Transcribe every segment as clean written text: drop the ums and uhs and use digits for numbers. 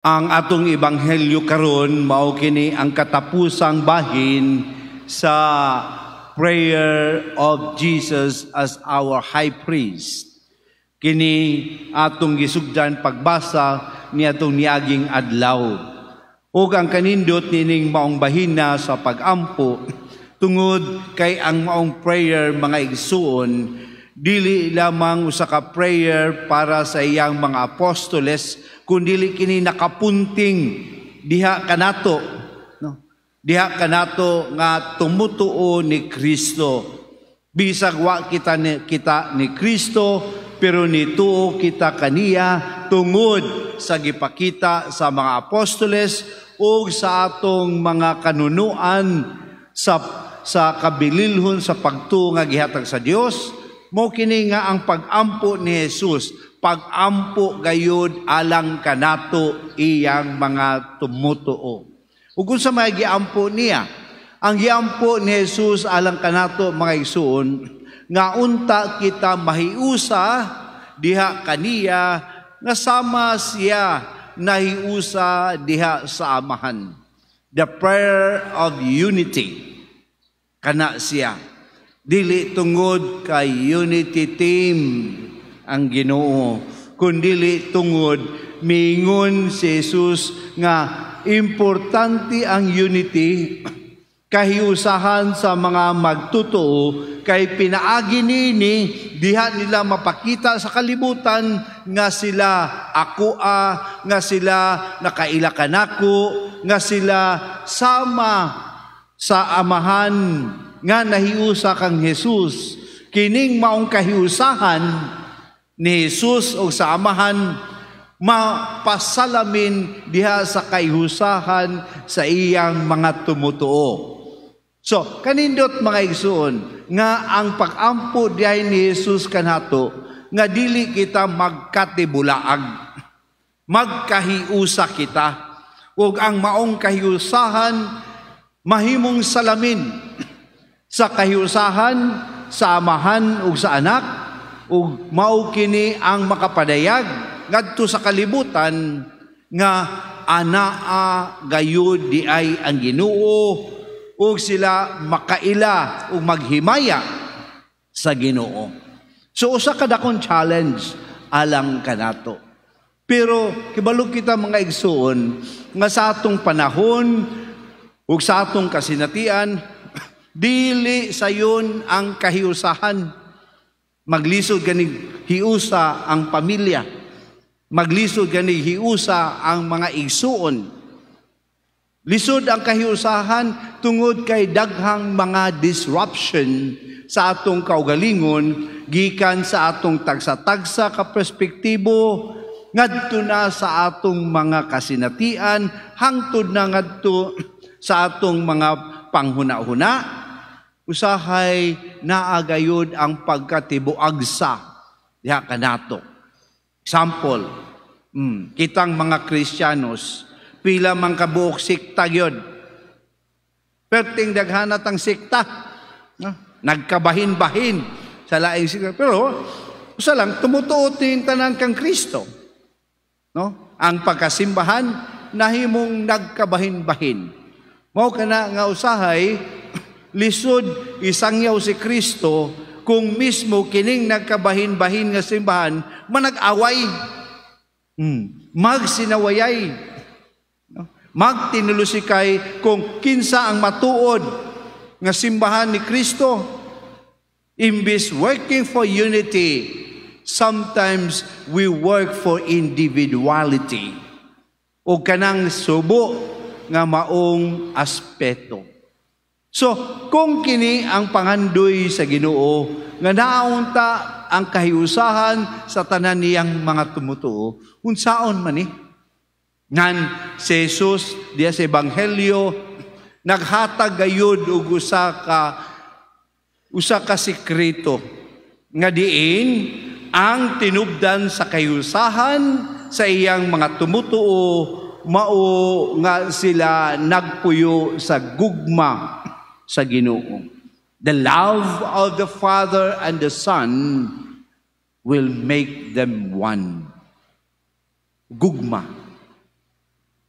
Ang atong ebanghelyo karon mao kini ang katapusang bahin sa prayer of Jesus as our high priest. Kini atong gisugdan pagbasa niadtong niaging adlaw. Ug ang kanindot nining maong bahina sa pagampo tungod kay ang maong prayer, mga igsuon, dili lamang usa ka prayer para sa iyang mga apostoles, kundili kini nakapunting diha kanato, no, diha kanato nga tumutuo ni Kristo. Bisag wa kita ni Kristo, pero nituo kita kaniya tungod sa gipakita sa mga apostoles ug sa atong mga kanunuan sa kabililhon sa pagtuo nga gihatag sa Dios. Mao kini nga ang pag-ampo ni Jesus, pag-ampo gayud alang kanato, iyang mga tumutuo. Ug unsa may giampo niya? Ang giampo ni Jesus alang kanato, mga igsuon, nga unta kita mahiusa diha kaniya nga sama siya nahiusa diha sa Amahan. The prayer of unity kana siya. Dili tungod kay unity team ang Ginoo, kundili tungod miingon si Jesus nga importante ang unity, kahiusahan sa mga magtotoo, kay pinaagi niini diha nila mapakita sa kalibutan nga sila akoa, nga sila nakaila kanako, nga sila sama sa Amahan nga nahiusa kang Jesus. Kining maong kahiusahan ni Jesus o sa Amahan mapasalamin diha sa kahiusahan sa iyang mga tumutuo. So, kanindot, mga igsuon, nga ang pag-ampo dihay ni Jesus kanato nga dili kita magkatibulaag. Magkahiusa kita. Ug ang maong kahiusahan mahimong salamin sa kahiusahan sa Amahan ug sa Anak, ug mao kini ang makapadayag ngadto sa kalibutan nga anaa gayud diay ang Ginoo ug sila makaila ug maghimaya sa Ginoo. So usa ka dakong challenge alang kanato. Pero kibalo kita, mga igsuon, nga sa atong panahon ug sa atong kasinatian, dili sayon ang kahiusahan. Maglisod ganig hiusa ang pamilya. Maglisod ganig hiusa ang mga igsuon. Lisod ang kahiusahan tungod kay daghang mga disruption sa atong kaugalingon gikan sa atong tagsa-tagsa ka perspektibo ngadto na sa atong mga kasinatian, hangtod na ngadto sa atong mga panghuna-huna. Usahay naa gayud ang pagkatibuagsa diha kanato. Example, kitang mga Kristiyanos, pila man kabuok sekta gyud. Perting daghana tang sekta. No? Nagkabahin-bahin sa laing sekta. Pero usa lang, tumutuo tin tanan kang Kristo. No? Ang pagkasimbahan nahimong nagkabahin-bahin. Mao kana nga usahay lisod isangyaw si Kristo kung mismo kining nagkabahin-bahin nga simbahan manag-away. Magsinawayay. No? Magtinulusikay kung kinsa ang matuod nga simbahan ni Kristo. Imbis working for unity, sometimes we work for individuality. O kanang subo nga maong aspeto. So, kung kini ang pangandoy sa Ginoo nga naunta ang kahiusahan sa tanan niyang mga tumutuo, unsaon man ni? Ngan si Jesus diya sa ebanghelyo naghatag gayud og usa ka sekreto nga diin ang tinubdan sa kahiusahan sa iyang mga tumutuo mao nga sila nagpuyo sa gugma sa Ginoo. The love of the Father and the Son will make them one. Gugma.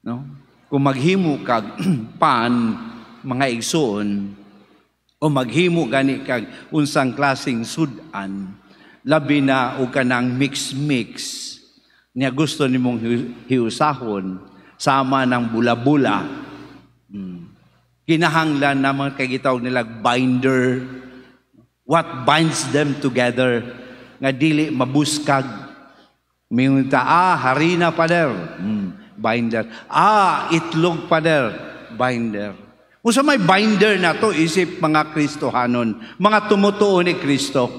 No? Kung maghimo kag pan, mga igsoon, o maghimo gani kag unsang klaseng sudan, labi na og kanang mix-mix niya, gusto nimong hiusahon sama ng bula-bula. Kinahanglan naman kay gitawag nila binder. What binds them together nga dili mabuskag? Mingon ta, "Ah, harina, pader." Binder. "Ah, itlog, pader." Binder. Unsa may binder na to isip mga Kristohanon, mga tumutuo ni Kristo?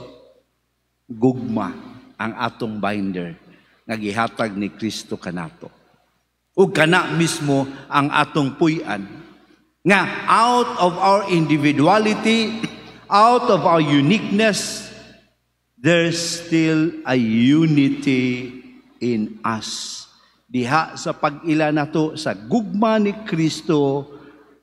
Gugma ang atong binder nga gihatag ni Kristo kanato. Ug kana mismo ang atong puy-an. Nga out of our individuality, out of our uniqueness, there's still a unity in us. Diha sa pag-ila nato sa gugma ni Kristo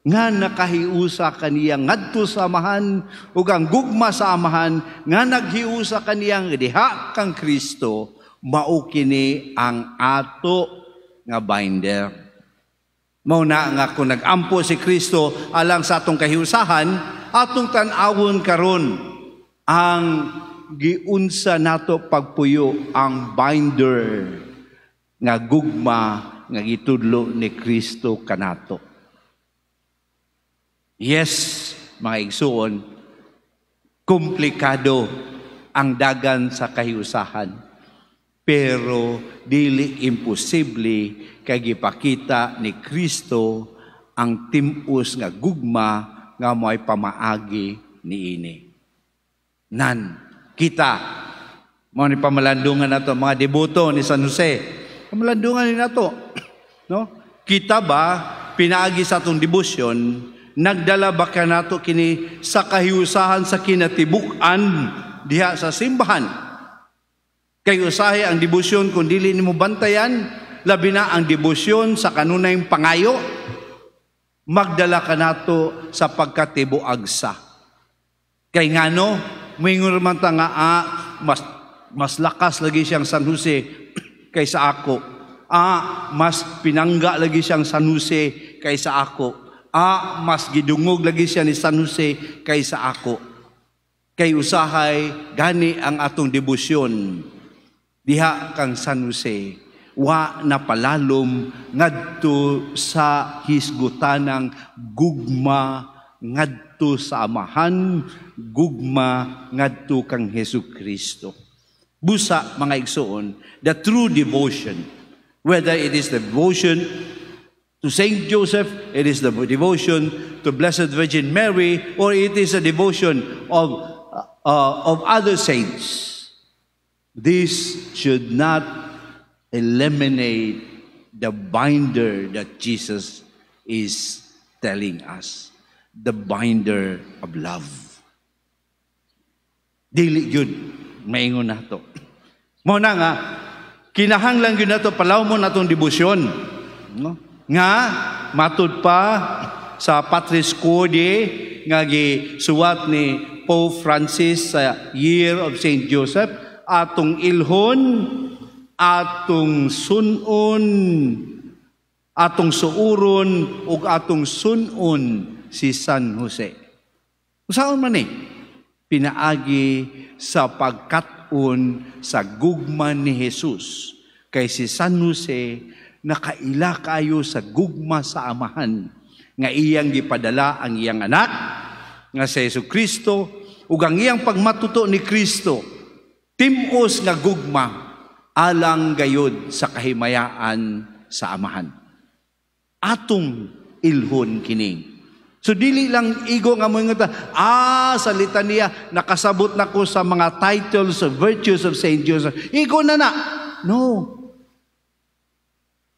nga nakahiusa kaniya ngadto sa Amahan ug ang gugma sa Amahan nga naghiusa kaniya diha kang Kristo, mao kini ang ato nga binder. Mao na nga kung nag-ampo si Kristo alang sa atong kahiusahan, atong tan-awon karon ang giunsa nato pagpuyo, ang binder nga gugma nga gitudlo ni Kristo kanato. Yes, mga igsuon, komplikado ang dagan sa kahiusahan. Pero dili imposible kay gipakita ni Kristo ang tim-os nga gugma nga mo'y pamaagi niini. Nan, kita, mao ni pamalandungan nato mga deboto ni San Jose. Pamalandungan ni nato. No? Kita ba, pinaagi sa atong debosyon, nagdala ba kanato kini sa kahiusahan sa kinatibuk-an diha sa simbahan? Kay usahay ang debosyon kung dili nimo bantayan, labi na ang debosyon sa kanunayng pangayo, magdala kanato sa pagkatibuagsa. Kay ngano, moingon man ta nga mas lakas lagi siyang San Jose kaysa ako. Ah, mas pinangga lagi siyang San Jose kaysa ako. Ah, mas gidungog lagi siya ni San Jose kaysa ako. Kay usahay gani ang atong debosyon diha kang San Jose wa na palalom ngadto sa hisgutanang gugma ngadto sa Amahan, gugma ngadto kang Hesus Kristo. Busa, mga igsoon, the true devotion, whether it is the devotion to Saint Joseph, it is the devotion to Blessed Virgin Mary, or it is a devotion of other saints, this should not eliminate the binder that Jesus is telling us, the binder of love. Dili gyud maingon nato. Mao na nga kinahanglan gyud nato palawmon natong debosyon. No? Nga matud pa sa Patris Corde nga gisuwat ni Pope Francis sa Year of Saint Joseph, atong ilhon, atong sunon, atong suuron ug atong sunon si San Jose. Unsaon man ni? Pinaagi sa pagkat-on sa gugma ni Jesus. Kay si San Jose nakaila kayo sa gugma sa Amahan nga iyang gipadala ang iyang anak nga si Jesu Kristo, ug ang iyang pagmatuto ni Kristo tim-os nga gugma alang gayod sa kahimayaan sa Amahan. Atong ilhon kini. So dili lang igo nga mo nga sa litanya nakasabot na ko sa mga titles of virtues of Saint Joseph. Igo na na. No.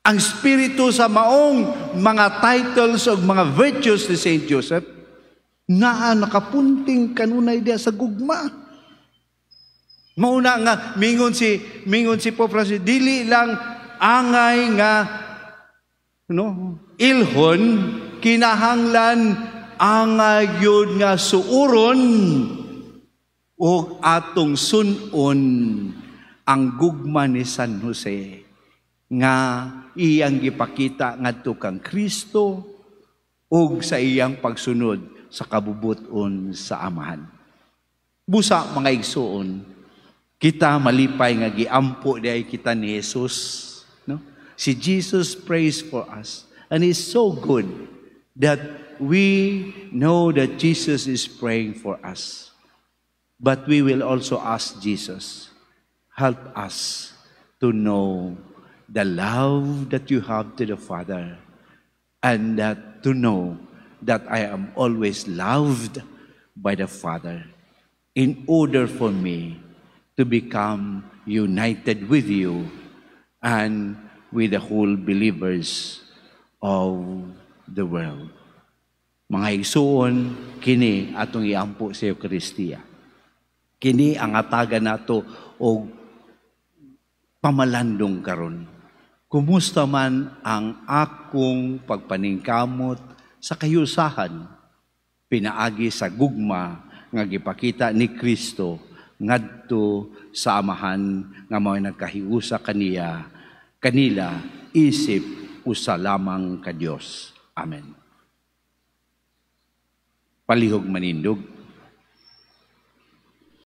Ang spirito sa maong mga titles of mga virtues ni Saint Joseph naa nakapunting kanunay diya sa gugma. Mauna nga mingon si Pope Francis, dili lang angay nga, no, ilhon, kinahanglan angay gyud nga suuron ug atong sunon ang gugma ni San Jose nga iyang gipakita ngadto kang Kristo ug sa iyang pagsunod sa kabubut-on sa Amahan. Busa, mga igsuon, kita malipay nga giampo diay kita ni Jesus, no? Si Jesus prays for us and it's so good that we know that Jesus is praying for us. But we will also ask Jesus, "Help us to know the love that you have to the Father and that to know that I am always loved by the Father in order for me to become united with you and with the whole believers of the world." Mga igsuon, kini atong iampo sa Eukaristiya. Kini ang atagan nato og pamalandong karon. Kumusta man ang akong pagpaningkamot sa kahiusahan pinaagi sa gugma nga gipakita ni Kristo ngadto sa Amahan nga mao'y nagkahiusa kaniya kanila isip usa lamang ka Dios? Amen. Palihog manindog.